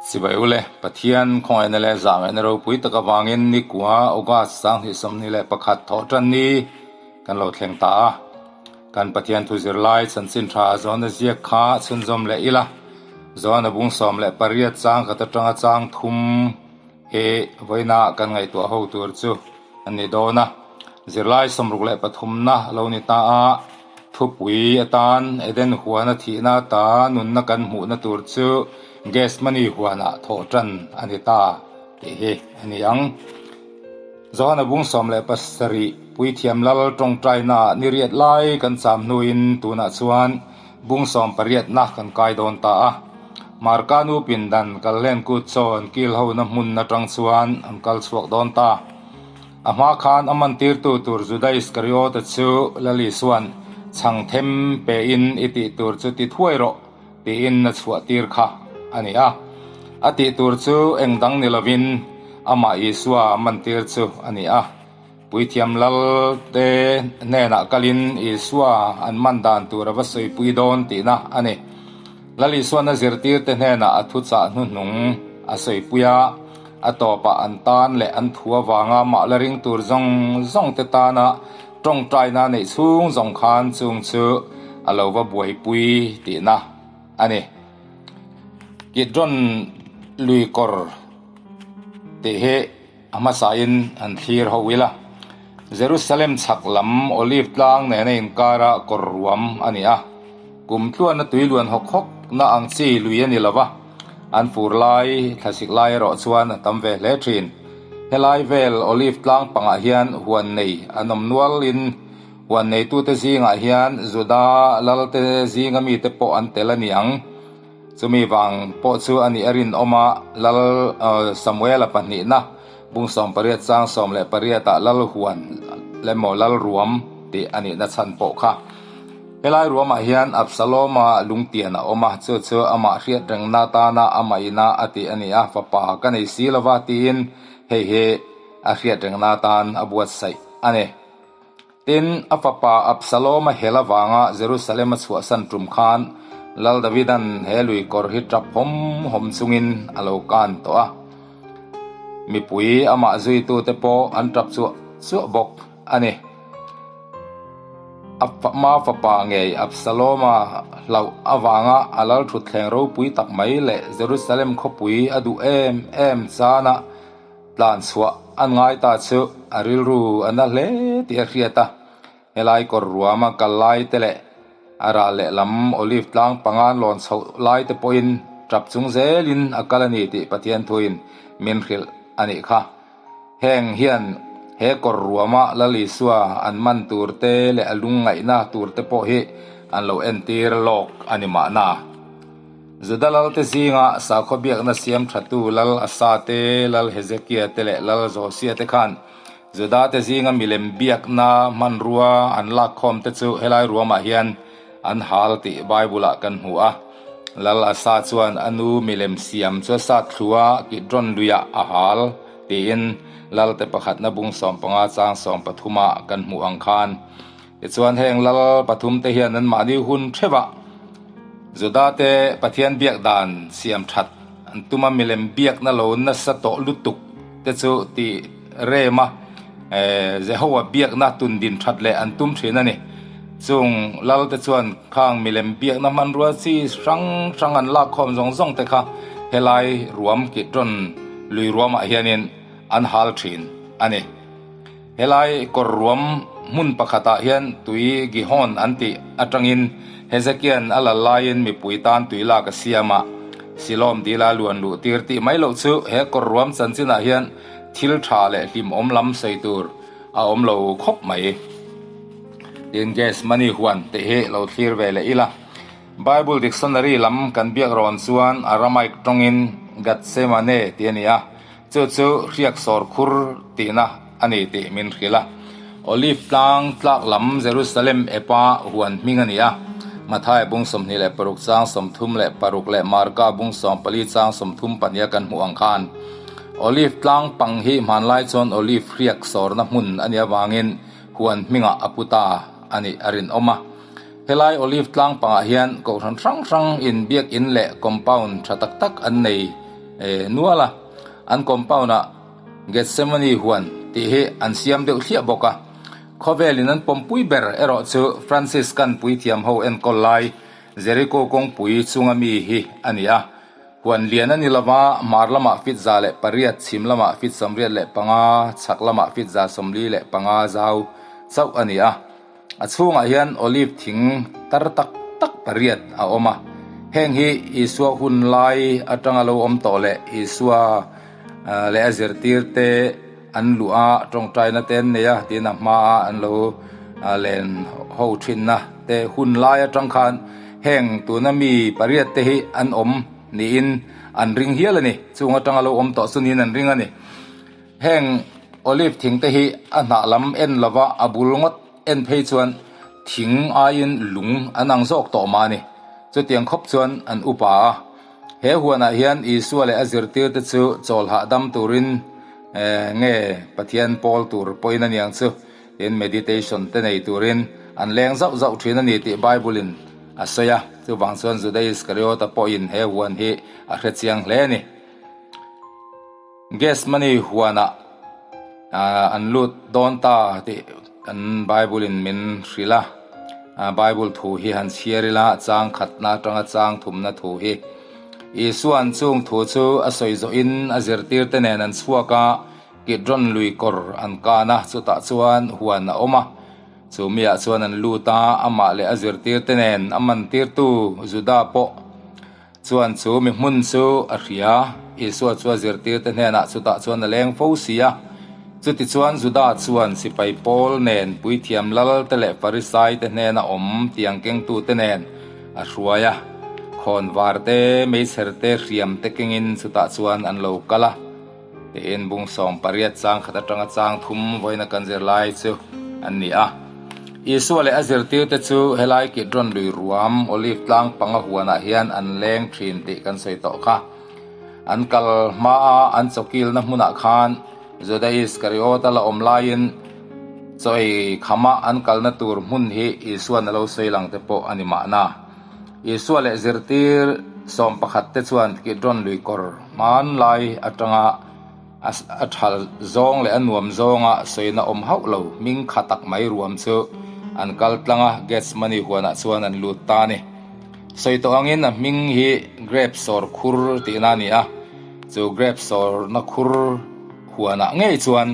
Sipai ule, Pathian khawngaihna leh zahngaihna ropui tak avangin nikua August 2021 thawh tan ni kan lo thleng ta a. Kan Pathian thu zirlai chanchin tha Johana ziak kha chhunzawm leh ila. Johana bung 18 chang khat atanga chang thum hi vawiina kan ngaihtuah ho tur chu a ni dawn a. Zirlai 63 na lo ni ta a, thupui atan Eden huana thihna ata nunna kan hmuhna tur chu Gethsemane huanah thawh tan a ni ta tih hi a ni ang. Johana bung 17 Puithiam Lal tawngtaina ni riat lai kan cham hnuin tunah chuan bung 18 na kan kai dawn ta a. Marka nu pindan kalhlen kut chaw an kil hona hmun atang chuan an kal chhuak dawn ta. A hma khan a mantirtu tur Juda Iskariota chu Lal Isua'n chhang them pein i tih tur chu ti thuai rawh tiin a chhuah tir kha a ni a. A tih tur chu eng dang ni lovin amah Isua a mantir chu a ni a. Puithiam Lal te hnenah kalin Isua an man dan tur a va sawipui dawn tihna a ni. Lal Isua'n a zirtirte hnenah a thuchah hnuhnung a sawipui a, a tawpah an tan leh an thu avanga mah la ring tur zawng zawng te tana tawngtaina neih chhung zawng khan chung chu a lo va buaipui tihna a ni. Kidron lui kawr tih hi a hmasain an thlir ho ila. Jerusalem chhak lam Olive tlang nena inkara kawr ruam a ni a. Kum tluana tui luan hawk hawk na ang chi lui a ni lo va, an fur lai thlasik lai erawh chuan a tam ve hle thin. Helai vel Olive tlang pangah hian huan nei an awm nualin huan neitute zingah hian Juda lalte zinga mite pawh an tel a ni ang. Chumi vang pawh chu a nih a rinawm a, Lal Samuela pahnihna bung 18 chang 18 ah Lal huan emaw Lal ruam tih a nihna chhan pawh kha. Helai ruamah hian Absaloma lungtian a awm a, chu chu amah hriat rengna atana amah ina a tih a ni a, fapa ka nei si lova tiin hei hi a hriat rengna atan a buatsaih a ni. Tin, a fapa Absaloma hel avanga Jerusalem a chhuahsan tum khan Lal Davidan he lui kawr hi tap hawm hawm chungin a lo kan tawh a. Mipui amah zuitute pawh an tap chuah chuah bawk a ni. A ma fapa ngei Absaloma hlauh avanga a lal thutthleng ropui tak mai leh Jerusalem khawpui a duh em em chana tlan chhuah an ngai ta chu a rilru a na hle tih a hriat a. Helai kawr ruama kal lai te leh a rah lehlam Olive tlang pangan lawn chhoh lai te pawhin tap chung zelin a kal a ni tih Pathian thuin min hrilh a nih kha. Heng hian he kawr ruama Lal Isua an man tur te leh a lungngaihna tur te pawh hi an lo entir lawk a ni mahna. Juda lal te zinga sakhaw biakna siam thatu Lal Asa te, Lal Hezekia te leh Lal Josia te khan Juda te zinga milem biakna hmanrua an lakkhawm te chu helai ruamah hian an hal tih Bible ah kan hmu a. Lal Asa chuan a nu milem siam chu a sat thlu a, Kidron luiah a hal tiin Lalte pakhatna bung 15 chang 13 ah kan hmuh ang khan. Tichuan heng lal pathum te hian anmahni hun theuhah Juda te Pathian biak dan siam that an tum a, milem biakna lo nasa tawh lutuk te chu ti rem a, Jehovah biakna tun din that leh an tum thin a ni. Chung lal te chuan khang milem biakna hmanrua chi hrang hrang an lak khawm zawng zawng te kha helai ruam Kidron lui ruamah hianin an hal thin a ni. Helai kawr ruam hmun pakhatah hian tui Gihon an tih atangin Hezekia'n a lal laiin mipui tan tui lak a siam a, Silom dila luan luh tir tih mai loh chu he kawr ruam chanchinah hian thil tha leh hlimawm lam sawi tur a awm lo khawp mai. Tin Gethsemane huan tih hi lo thlir ve leh ila. Bible Dictionary lam kan biak rawn chuan Aramaic tawngin Gathsemane tih a ni a. Chu chu hriak sawr khur tihna a ni tih min hrilh a. Olive tlang tlak lam Jerusalem epa huan hming a ni a. Matthai bung 26 chang 36 leh Marka bung 14 chang 32 kan hmuh ang khan Olive tlang pang hi hmanlai chuan olive hriak sawrna hmun a nih avangin huan hmingah a pu ta a nih a rinawm a. Helai Olive tlang pangah hian kohhran hrang hrang in biakin leh compound tha tak tak an nei. nual a. An compound ah Gethsemane huan tih hi an siam deuh thliah bawk a. Khawvelin an pawmpui ber erawh chu Franciscan puithiam ho enkawl lai Jericho kawngpui chunga mi hi a ni a. Huan lian a ni lova, hmar lamah fit 108, chhim lamah fit 85, chhak lamah fit 45 zau chauh a ni a. A chhungah hian olive thing tar tak tak pariat a awm a. Heng hi Isua hun lai atanga lo awm tawh leh Isua leh a zirtirte an luh a, tawngtaina te an nei a, tin a hmaa an lo len ho thinna te hun lai atang khan heng tuna mi pariat te hi an awm niin an ring hial a ni. Chung atanga lo awm tawh chu niin an ring a ni. Heng olive thing te hi a hnah lam en lova a bul ngawt en phei chuan thing aiin lung an ang zawk tawh mah a ni. Chutiang khawp chuan an upa a. He huanah hian Isua leh a zirtirte chu chawl hahdam turin nge Pathian pawl tur pawhin a niang chu tiin meditation te nei turin an leng zauh zauh thin a ni tih Bible in a sawi a. Chuvang chuan Juda Iskariota pawhin he huan hi a hrechiang hle a ni. Gethsemane huanah an lut dawn ta tih kan Bible in min hrilh a, Bible thu hi han chhiar ila chang khatna atanga chang thumna thu hi. Isua'n chung thu chu a sawi zawhin a zirtirte nen an chhuak a, Kidron lui kawr an kan a, chutah chuan huan a awm a. Chu miah chuan an lut a, amah leh a zirtirte nen a mantirtu Juda pawh Chuan chu mi hmun chu a hria, Isua chu a zirtirte hnenah chutah chuan a leng fo si a. Chutichuan Juda chuan sipai pawl nen puithiam lal te leh Farisai te hnena awm tiang kengtute nen a hruai a, khawnvar te, meichher te, hriam te kengin chutah chuan an lo kal a. Tiin bung 18 chang khat atanga chang thum vawiina kan zir lai chu an ni a. Isua leh a zirtirte chu helai Kidron lui ruam Olive tlang panga huanah hian an leng thin tih kan sawi tawh kha. An kal hmaa an chawkilna hmunah khan Juda Iskariota la awm laiin chaw ei khama an kalna tur hmun hi Isua'n a lo sawi lang te pawh a ni mahna. Isua leh zirtir 11 te chuan Kidron lui kawr hmanlai atanga a tha zawng leh a nuam zawnga sawina awm hauh lo hming kha tak mai ruam chu an kal tlang a, Gethsemane huanah chuan an lut ta a ni. Sawi tawh angin a hming hi grape sawr khur tihna a ni a, chu grape sawrna khur huanah ngei chuan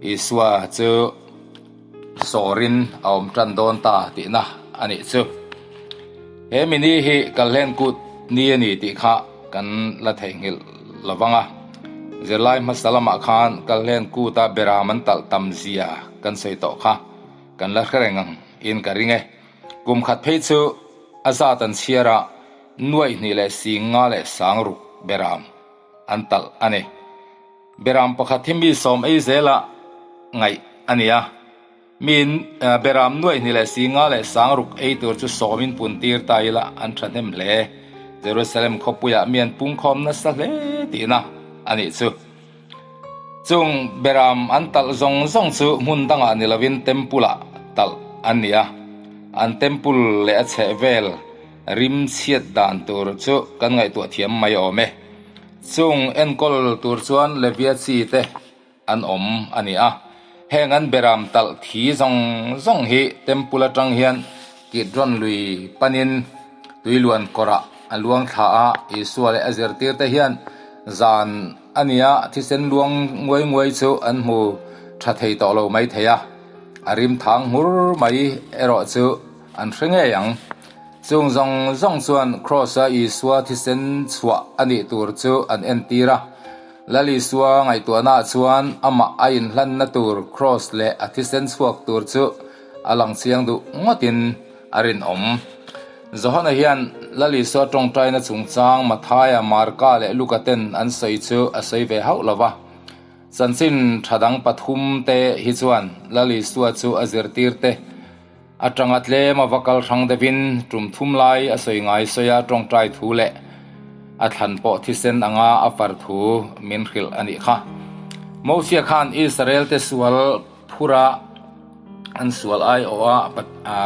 Isua chu Sawrin a awm tan dawn ta tihna a nih chu. He mini hi Kalhlen kut ni a ni tih kha kan la theihnghilh lo vang a. Zirlai hmasa lamah khan Kalhlen kuta beram an talh tam zia kan sawi tawh kha kan la hre reng ang in ka ring e. Kum khat phei chu a zat an chhiar a, nuaih hnih leh singa leh sangruk beram an talh a ni. Beram pakhat hi mi sawm ei zela ngaih a ni a, mi beram nuaih hnih leh singa leh sangruk ei tur chu sawmin pun tir ta ila an thahnem hle. Jerusalem khawpuiah mi an pungkhawm nasa hle tihna a nih chu. Chung beram an talh zawng zawng chu hmun dangah ni lovin temple ah talh an ni a, an temple leh a chhehvel rim chhiat dan tur chu kan ngaihtuah thiam mai awm e. Chung enkawl tur chuan Levia chi te an awm a ni a, heng an beram talh thi zawng zawng hi Temple atang hian Kidron lui panin tuiluan kawrah a luang thla a, Isua leh a zirtirte hian zan a nia thisen luang nguai nguai chu an hmu tha thei tawh lo mai thei a, a rim thang hmur mai erawh chu an hre ngei ang. Chung zawng zawng chuan Kraws-a Isua thisen chhuah a nih tur chu an entir a. Lal Isua ngaihtuahnaah chuan amah a inhlanna tur Kraws leh a thisen chhuak tur chu a lang chiang duh ngawtin a rinawm. Johana hian Lal Isua tawngtaina chungchang Mathaia, Marka leh Luka ten an sawi chu a sawi ve hauh lo va. Chanchin tha dang pathum te hi chuan Lal Isua chu a zirtir te Atanga tlem a va kal hrang deuhin tum thum lai a sawi ngai sawi a tawngtai thu leh a thlan pawh thisen anga a far thu min hrilh a nih kha. Mosia khan Israel te sual phura an sual aiawh a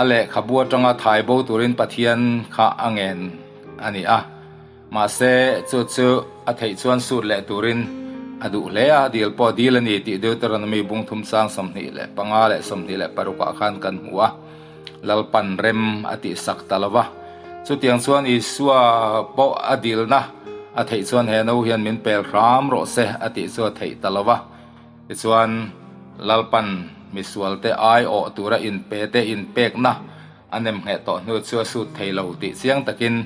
a lehkhabu atanga thai bo turin Pathian kha a ngen a ni a. Mahse, chu chu a theih chuan sut leh turin a duh hle a, dil pawh dil a ni tih Deuteronomy bung thum chang 25 leh 26 ah khan kan hmu a, Lalpan rem a tihsak ta lo va. Chutiang chuan Isua pawh a dilna a theih chuan he no hian min pel hram rawh se a tih chu a theih ta lo va. Tichuan, Lalpan misualte aiawh tura inpe te inpekna A nemngheh tawh hnu chu a sut thei lo tih chiang takin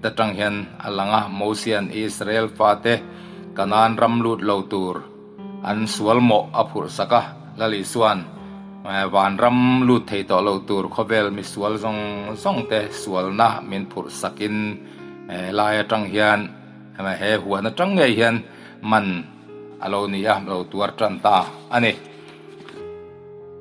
ta tang hian a lang a, Mosia'n Israel fate Kanaan ram lut lo tur an sual mawh a phurh sak a, Lal Isua'n van ram lut thei tawh lo tur khawvel misual zawng zawng te sualna min phurh sakin lai atang hian he huan atang ngei hian man a lo ni a, lo tuar tan ta a ni.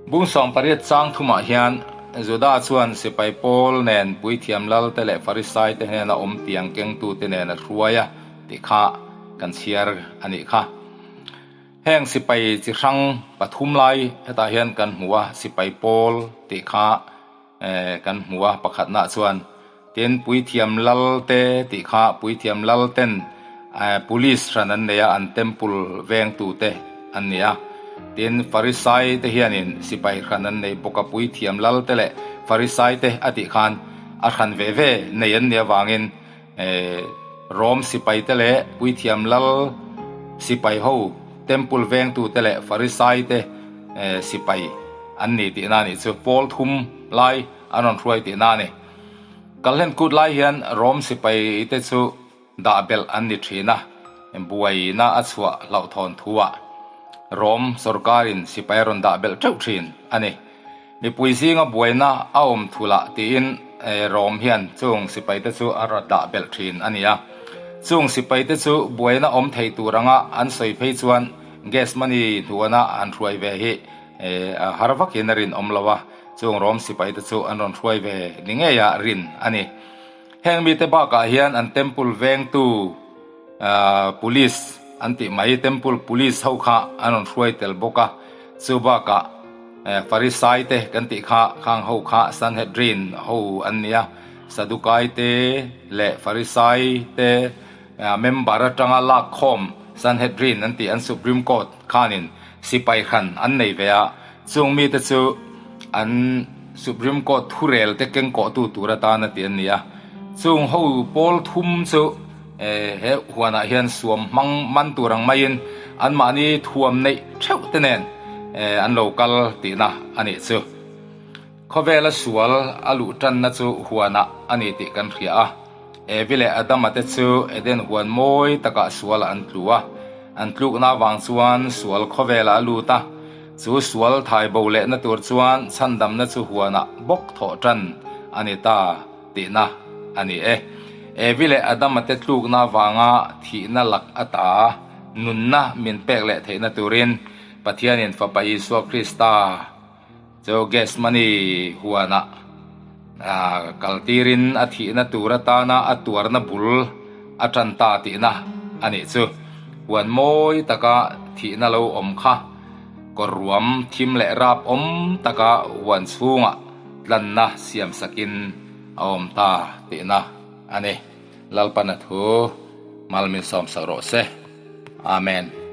Bung 18 chang thumah hian Juda chuan sipai pawl nen puithiam lalte leh Farisaite hnena awm tiang kengtute nen a hruai a tih kha kan chhiar a nih kha. Heng sipai chi hrang pathum lai hetah hian kan hmu a, sipai pawl tih kha kan hmu a pakhatnaah chuan tin puithiam lalte tih kha puithiam lalten police hran an nei a an temple vengtute an ni a tin farisai te hianin sipai hran an nei bawk a puithiam lalte leh farisai te a tih khan a hran ve ve nei an nih avangin Rom sipai te leh puithiam lal sipai ho temple vengtute leh farisai te sipai an ni tihna a nih chu pawl thum lai an rawn hruai tihna a ni. Kalhlen kut lai hian Rom sipai te chu dah belh an ni thin a, buaina a chhuah hlauhthawn thuah Rom sorkarin sipai a rawn dah belh teuh thin a ni. Mipui zinga buaina a awm thulah tiin Rom hian chung sipaite chu a rawn dah belh thin a ni a. Chung sipaite chu buaina awm thei tur anga an sawi phei chuan Gethsemane hnuana an hruai ve hi a har vakin a rinawm lo a, chung Rom sipaite chu an rawn hruai ve ni ngeia rin a ni. Heng mite bakah hian an temple vengtu Police an tih mai temple police ho kha an rawn hruai tel bawk a, chu bakah Farisai te kan tih kha khang ho kha Sanhedrin ho an nia, Sadukai te leh Farisai te member atanga lak khawm Sanhedrin an tih an Supreme Court khanin sipai hran an nei ve a, chung mite chu an Supreme Court thurel te kengkawhtu tur atana tih an ni a, chung ho pawl thum chu. He huanah hian suam hmang man tur ang maiin anmahni thuam neih theuh te nen an lo kal tihna a nih chu. Khawvela sual a luh tanna chu huanah a ni tih kan hria a. Evi leh Adama te chu Eden huan mawi takah sualah an tlu a. An tlukna avang chuan sual khawvelah a lut a. Chu sual thai bo lehna tur chuan chhandamna chu huanah bawk thawh tan a ni ta. tihna a ni e. Evi leh Adama te tlukna avanga thihna lak ata nunna min pek leh theihna turin Pathianin Fapa Isua Krista chu Gethsemane huanah kaltirin a thihna tur atana a tuarna bul a tan ta tihna a nih chu. Huan mawi taka thihna lo awm kha kawr ruam thim leh rap awm taka huan chhungah tlanna siam sakin a awm ta tihna a ni. Lalpana thu mal min sawmsak rawh se. Amen.